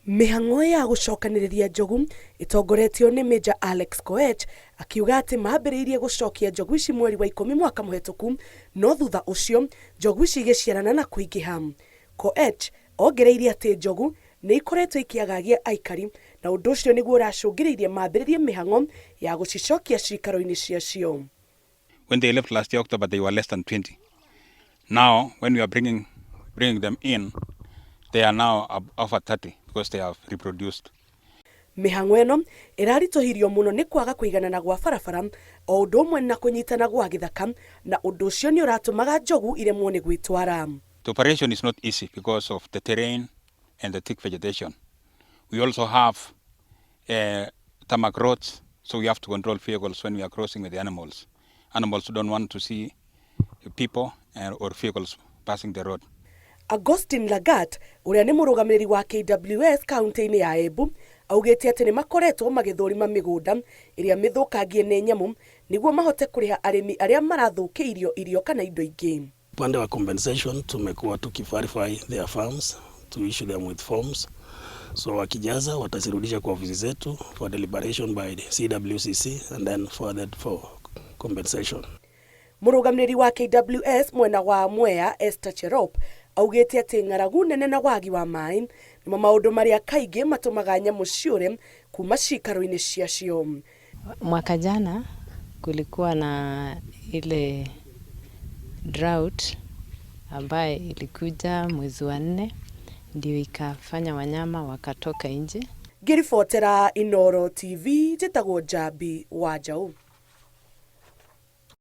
Mĩhang'o ya gũcokanĩrĩria njogu ĩtongoretio nĩ Major Alex Koech akiuga atĩ mambĩrĩirie gũcokia njogu ici mweri wa 10 mwaka mũhetũku, no thutha ũcio njogu ici igĩciarana na kũingĩha. Koech ongereire atĩ njogu nĩ ikoretwo ikĩagagia aikari na ũndũ ũcio nĩguo ũracũngĩrĩirie mambĩrĩrie mĩhang'o ya gũcicokia ciikaro-inĩ ciacio. When they left last year October, they were less than 20. Now, when we are bringing them in, they are now over 30 because they have reproduced. Mĩhang'o ĩno ĩraritũhirio mũno nĩ kwaga kũiganana gwa barabara o ũndũ ũmwe na kũnyitana gwa gĩthaka, na ũndũ ũcio nĩ ũratũmaga njogu iremwo nĩ gwĩtwara. The operation is not easy because of the terrain and the thick vegetation. We also have tarmac roads, so we have to control vehicles when we are crossing with the animals. Animals don't want to see people or vehicles passing the road. Augustine Lagat, ũrĩa nĩ mũrũgamĩrĩri wa KWS kaunti-inĩ ya Embu, augĩte atĩ nĩ makoretwo magĩthũrima mĩgũnda ĩrĩa mĩthũkangie nĩ nyamũ nĩguo mahote kũrĩha arĩmi arĩa marathũkĩirio irio kana indo ingĩ. Upande wa compensation, tumekuwa tukiverify their farms to issue them with forms, so wakijaza watazirudisha kwa ofisi zetu for deliberation by the CWCC and then forwarded for compensation. Mũrũgamĩrĩri wa KWS mwena wa Mwea, Esther Cherop, augĩte atĩ ng'aragu nene na wagi wa maĩ nĩmo maũndũ marĩa kaingĩ matũmaga nyamũ ciũre kuma ciikaro-inĩ ciacio. Mwaka jana kulikuwa na ile drought ambaye ilikuja mwezi wa 4, ndio ikafanya wanyama wakatoka nje. Ngĩribotera Inooro TV, njĩtagwo Njambi wa Njaũ.